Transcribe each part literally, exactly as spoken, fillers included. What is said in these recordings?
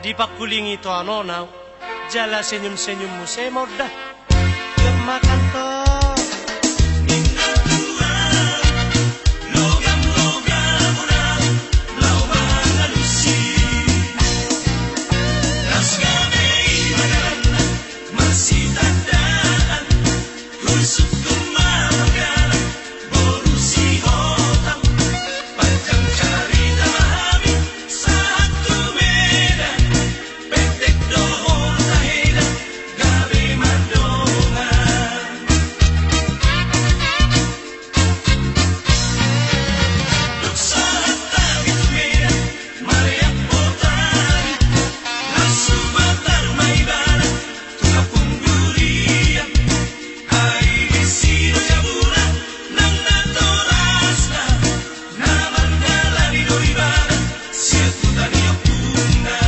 Dipangkulingi toanon au, jala senyum-senyum muse ma on da. Jom makan to. Ninna tulang, logam-logam on au, laho mangalusi. Las gabe i ma dalanna, marsitandaan, husungkun ma margalang, boru Sihotang. Panjang carita hami sahat tu Medan, pendek do horta hela, gabe mardongan. Dung sahat hami tu Medan, mareak botari, las supatar ma ibana tu kampung durian. Ai disi do jabuna nang natorasna, na mardalani do ibana sian huta ni ompungna.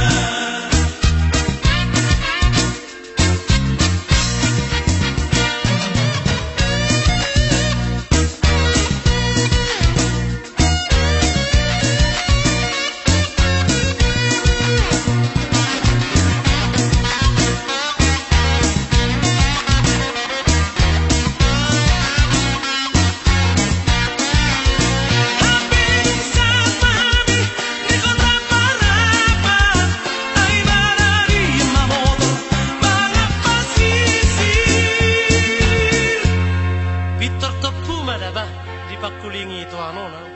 Pintor tompu ma da ba, dipangkulingi toanon au.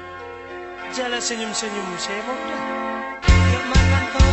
Jala senyum-senyum muse ma on da. Jom makan to.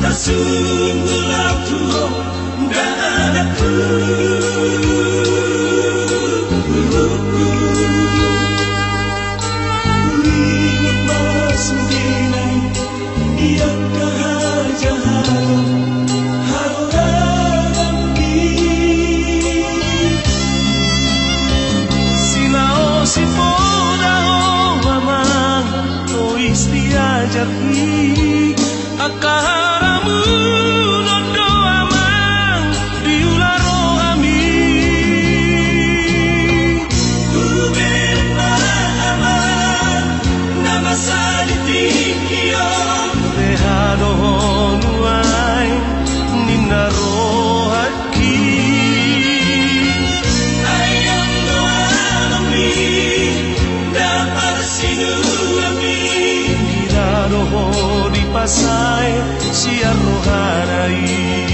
Tasungkun au tu ho, da anakku. Huingot ma sudena i, di angka hajahaton haroranami. Sinaosi poda ho amang, tois diajar i. Angka haramunon do amang diula rohami. Hubereng ma amang na masa di tingki on. Beha do ho nuaeng ninna rohangki. Ai anggo amangmi sian rohana i.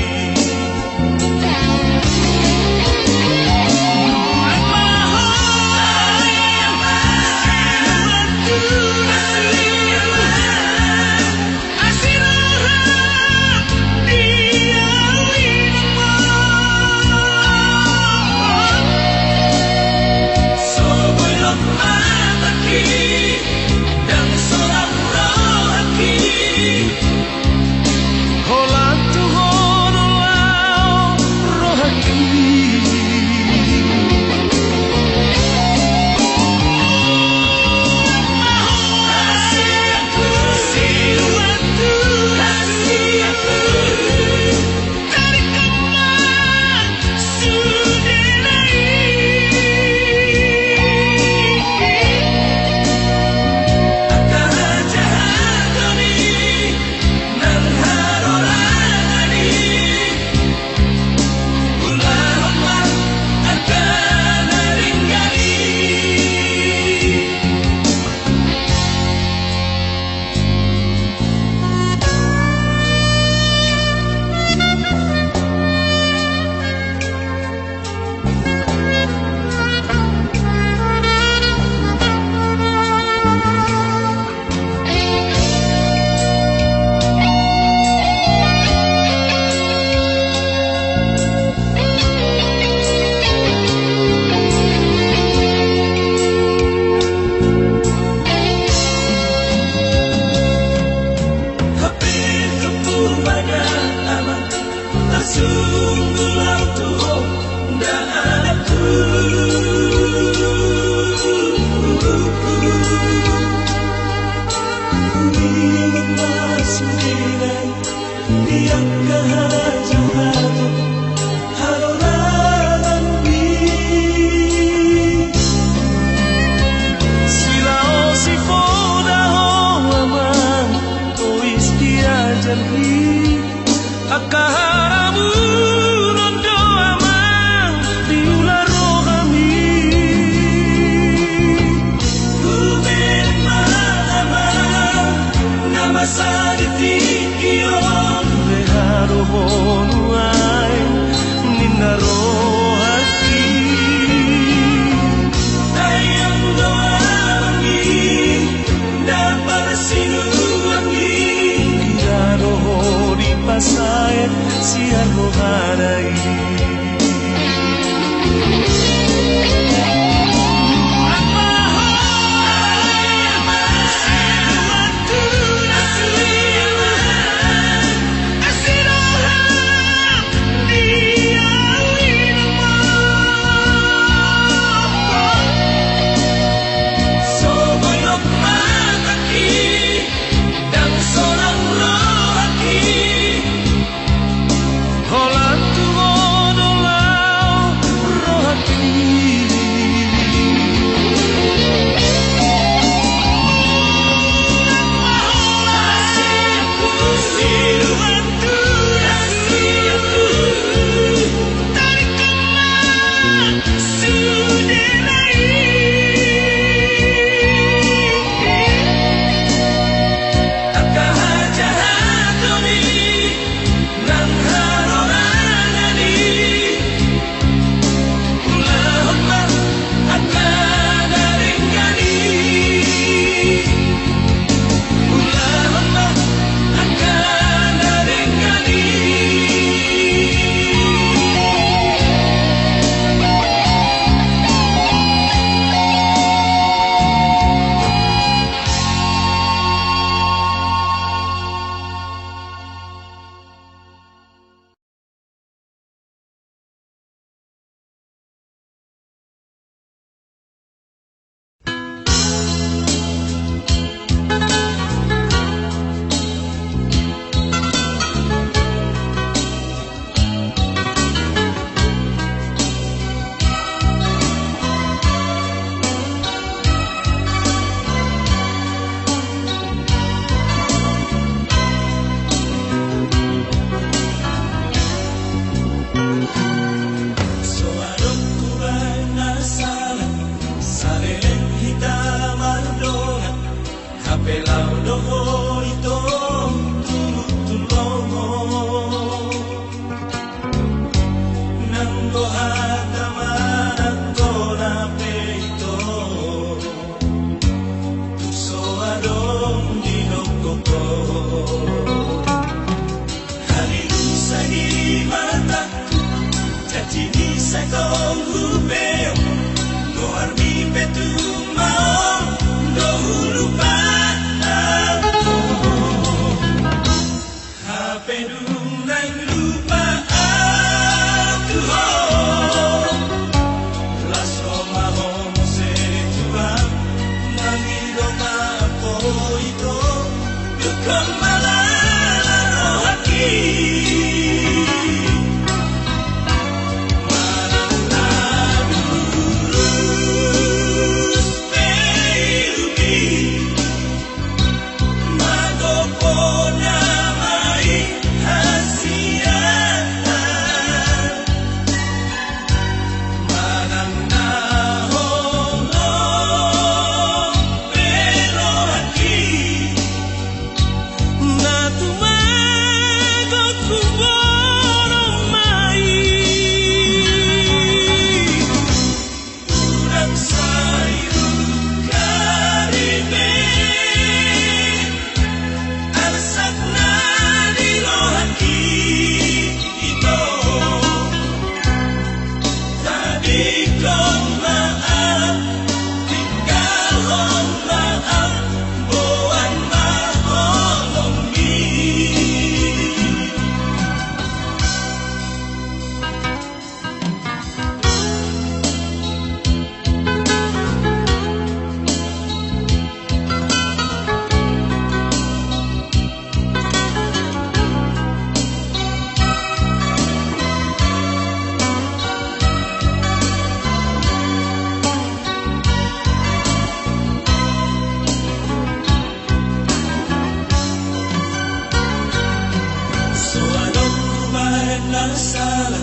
Na sala,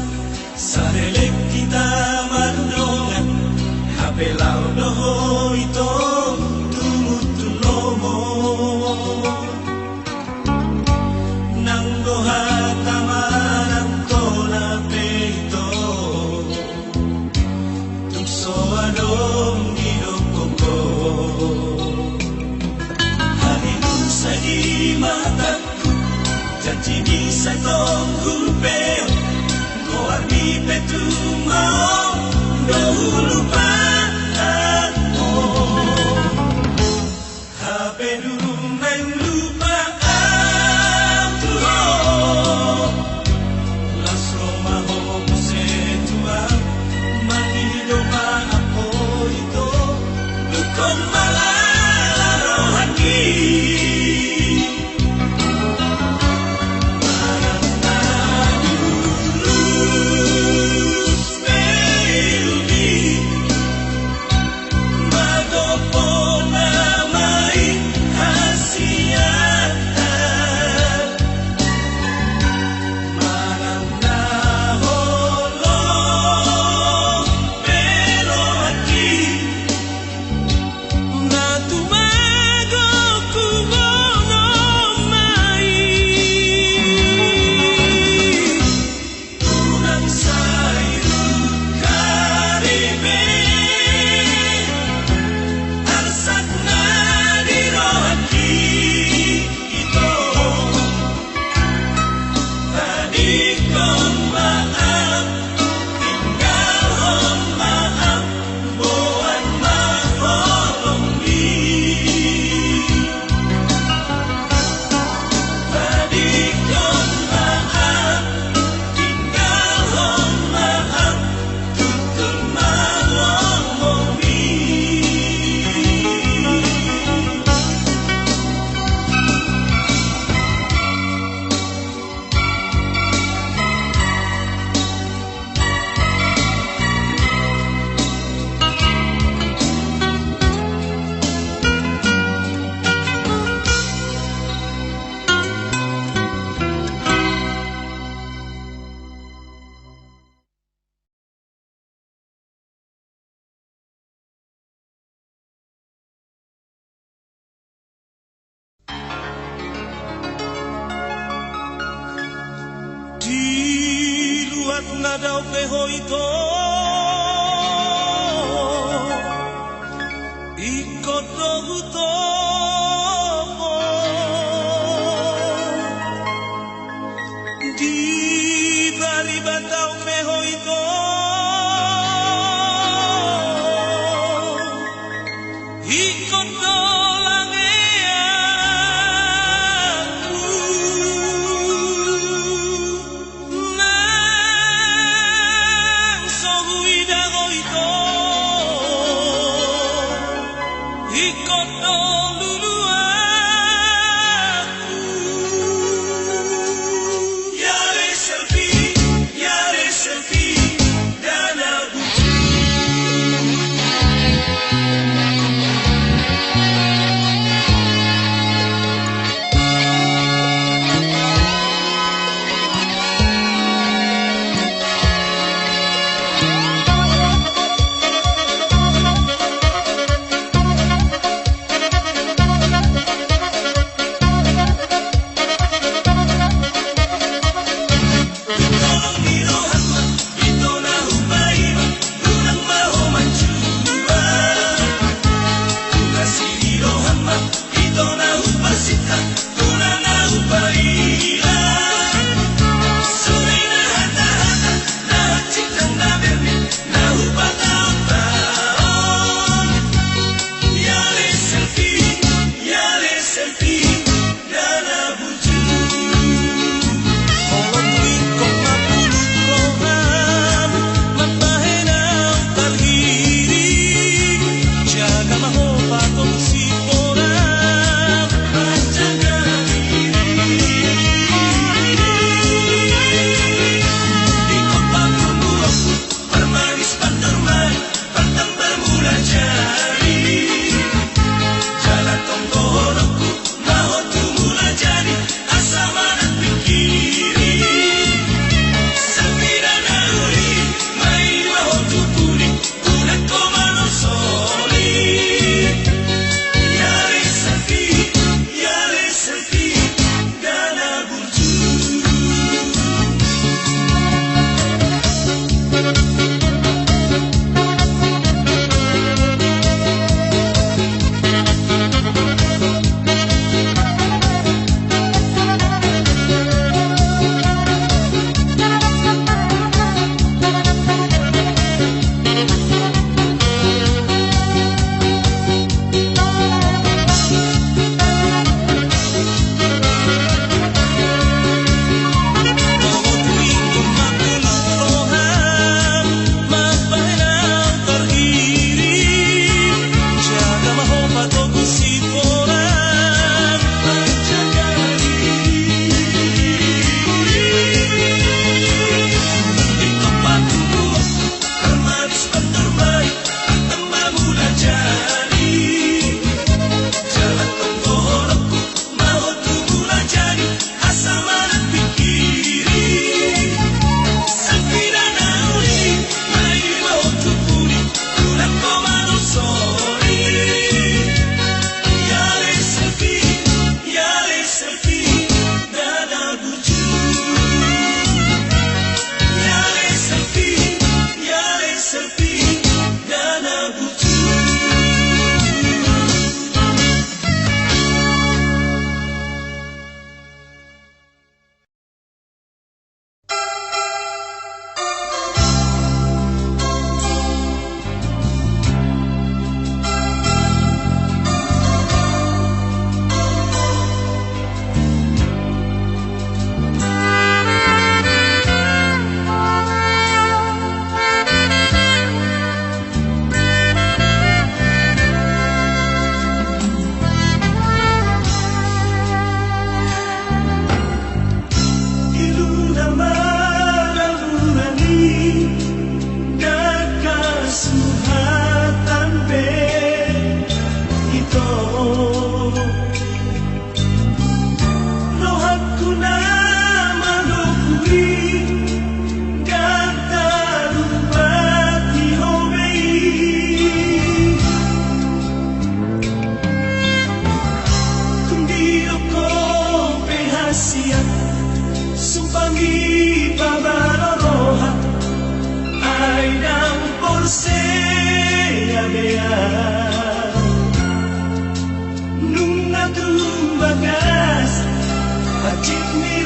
saleleng hita mardongan, hape laho do ho ito tumundalhon lomo. Nang do hata manang tona pe ito, tung so adong didok ho. Habinusa di mata, janji ni sai tong hupe, goar ni pe tung maol do hulupa ho. Hape dung naeng lupa ahu tu ho, las ro ma ho muse tu ahu, mangido maaf ho ito, dungkon ma lala rohangki. Na tumagon hubonohon ma i. Unang sai hungkari be arsak na di rohangki ito. Tadingkon ma ahu, tinggalhon ma ahu, boan ma holongmi. Tadingkon ma ahu, tinggalhon ma ahu, tuntun ma lomomi. Di luat na dao pe ho ito, ingkon do hutopot. Di bariba dao pe ho ito, ingkon do langeanku. Nang so huida ho ito, ingkon do luluanku.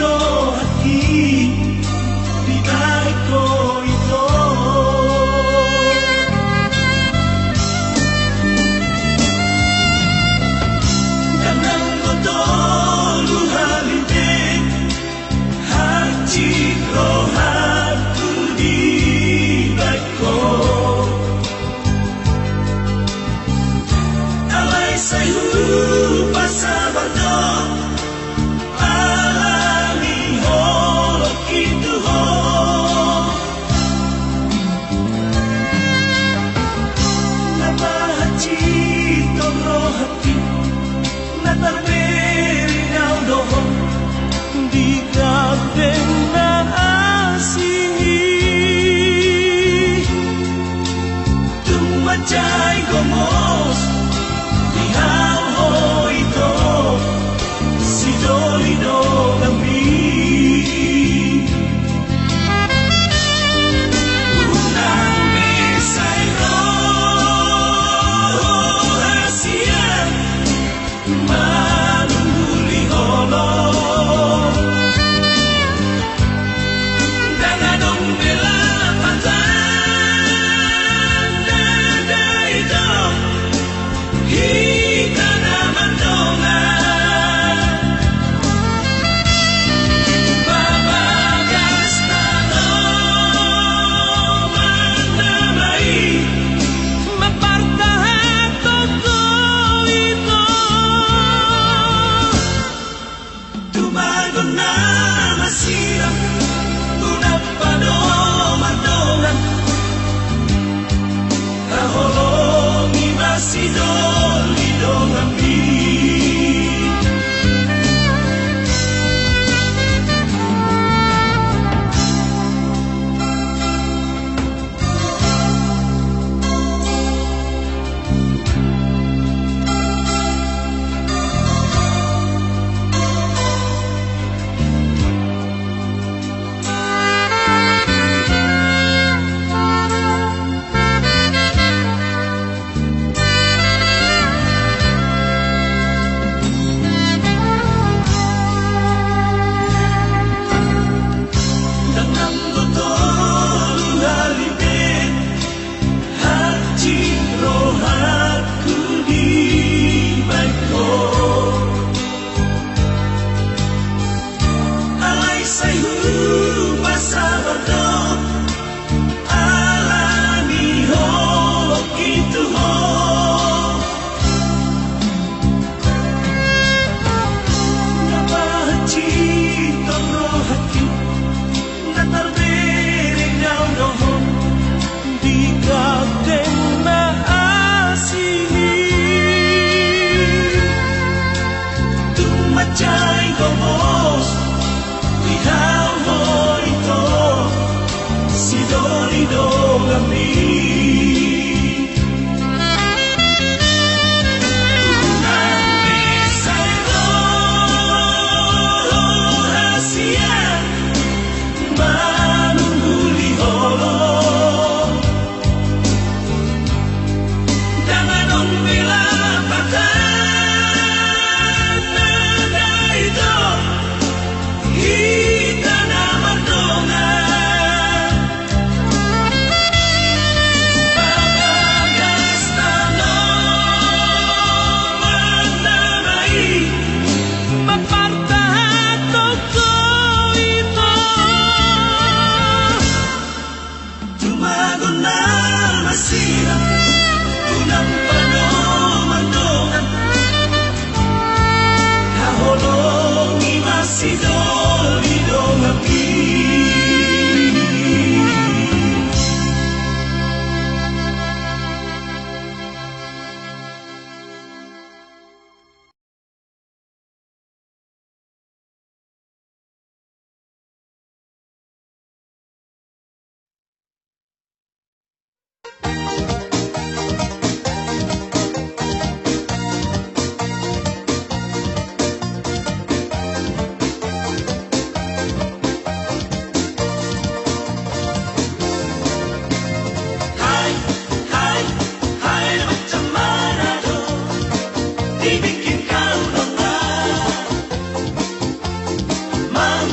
Rohangki dibahen ho ito. Ndang nang tolu hali be hansit rohangku dibahen ho. Alai sai hupasabar do alani holongki tu ho. Na pahansit rohangki, na tarbereng au do ho di gandeng na asing i. Tung mansai gomos di hau ho ito, sidoli donganmi. Unang be sai ro hasian manungguli holong. Ndang adong be lapatan na daidong hita na mardongan. Bagas tano manamai mampartahanhon ho ito. Tumagon na masilang, unang padomu mardongan. Haholongi ma sidoli donganmi. Ndang nang tolu hali be hansit rohangku dibahen ho. Alai sai hupasabar do alani holongki tu ho. Na pahansit rohangki, na tarbereng au do ho di gandeng na asing i. Tung mansai gomos di hau ho ito, sidoli donganmi. Unang be sai ro hasian manungguli holong. Ndang adong be lapatan na daidong hita na mardongan. Bagas tano manamai mampartahanhon ho ito. Tumagon na masilang, unang padomu mardongan. Haholongi ma sidoli donganmi. Hai, hai, hai, macam mana do dibikin kau nona? Mau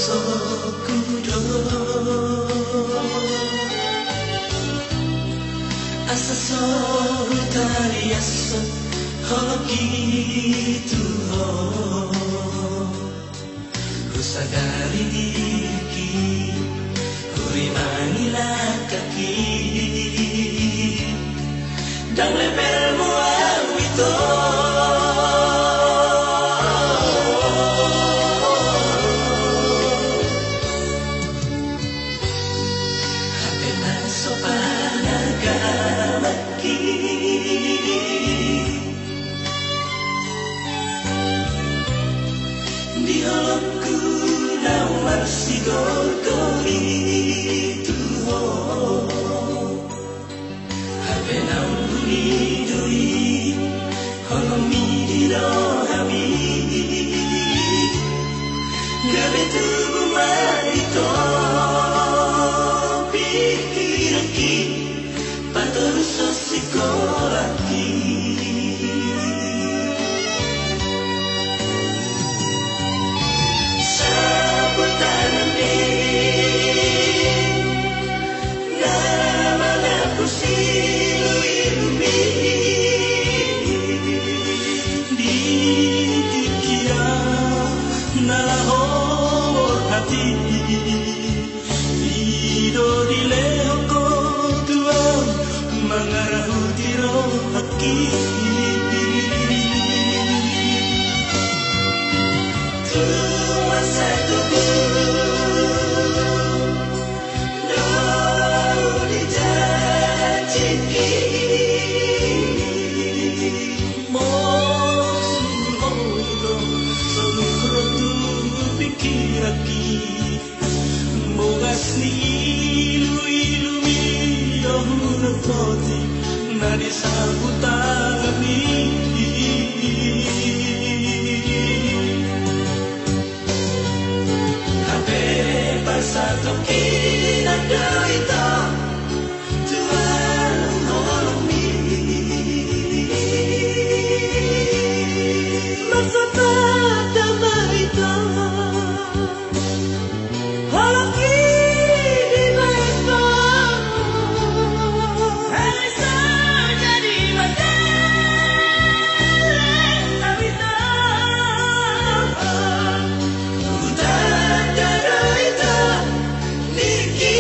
Sokku do asa so hutariashon holong i tu ho. Husagari diriku, hurimangi langkangku. Ndang levelmu au ito. Hape na so panagamanki. Di holongku na marsigorgor i tu ho. Hape na umur ni dui holongmi di rohami. Gabe tubu ma ito pikiranki. Patorushon sikolangki. Saputanami na mangapusi luilumi. Di tingki au na laho borhat i. I do dilehon ho tu au mangarahut rohangki. Tu masa tubu do dijanjiki. Molo suhut ho soluhon tu pikiranki. Bogas ni iluilumi do hunothoti na di saputanami. Hape parsatongkinan do ito. Tuhan holongmi. Marsahat ma ito. Holongki dibahen ho. Alai so jadi mandele au ito. Hutanda do ito ningki.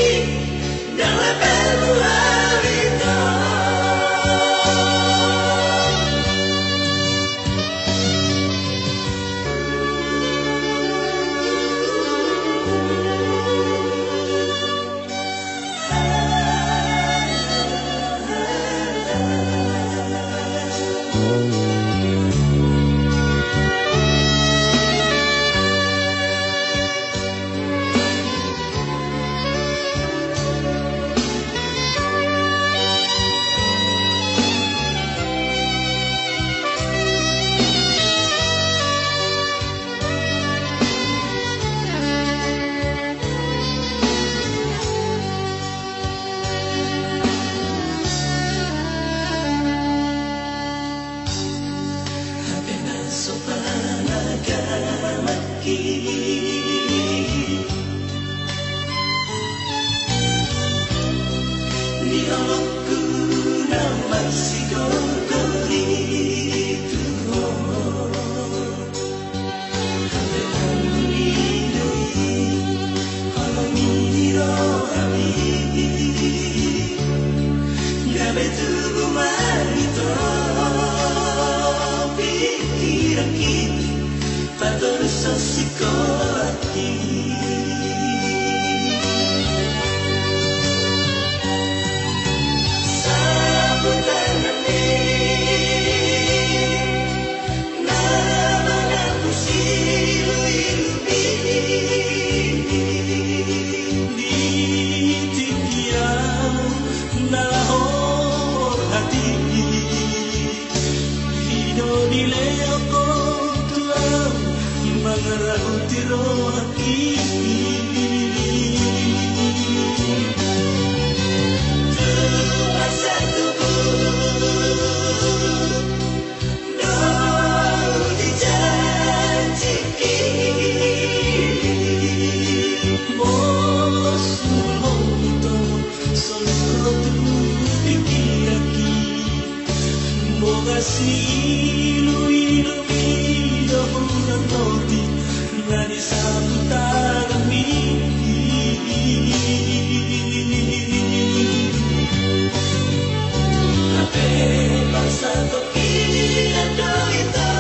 Hape na so panagamanki. Di holongku na marsigorgor i tu ho. Hape na umur ni dui holongmi di rohami. Gabe tubu ma ito pikiranki. Patorushon sikolangki. Saputanami. Na mangapusi luilumi. Di tingki au na laho borhat i. I do dilehon ho tu au mangarahut rohangki. Iluilu i do hudang topi na di saputanmi. Hape parsatongkinan do ito.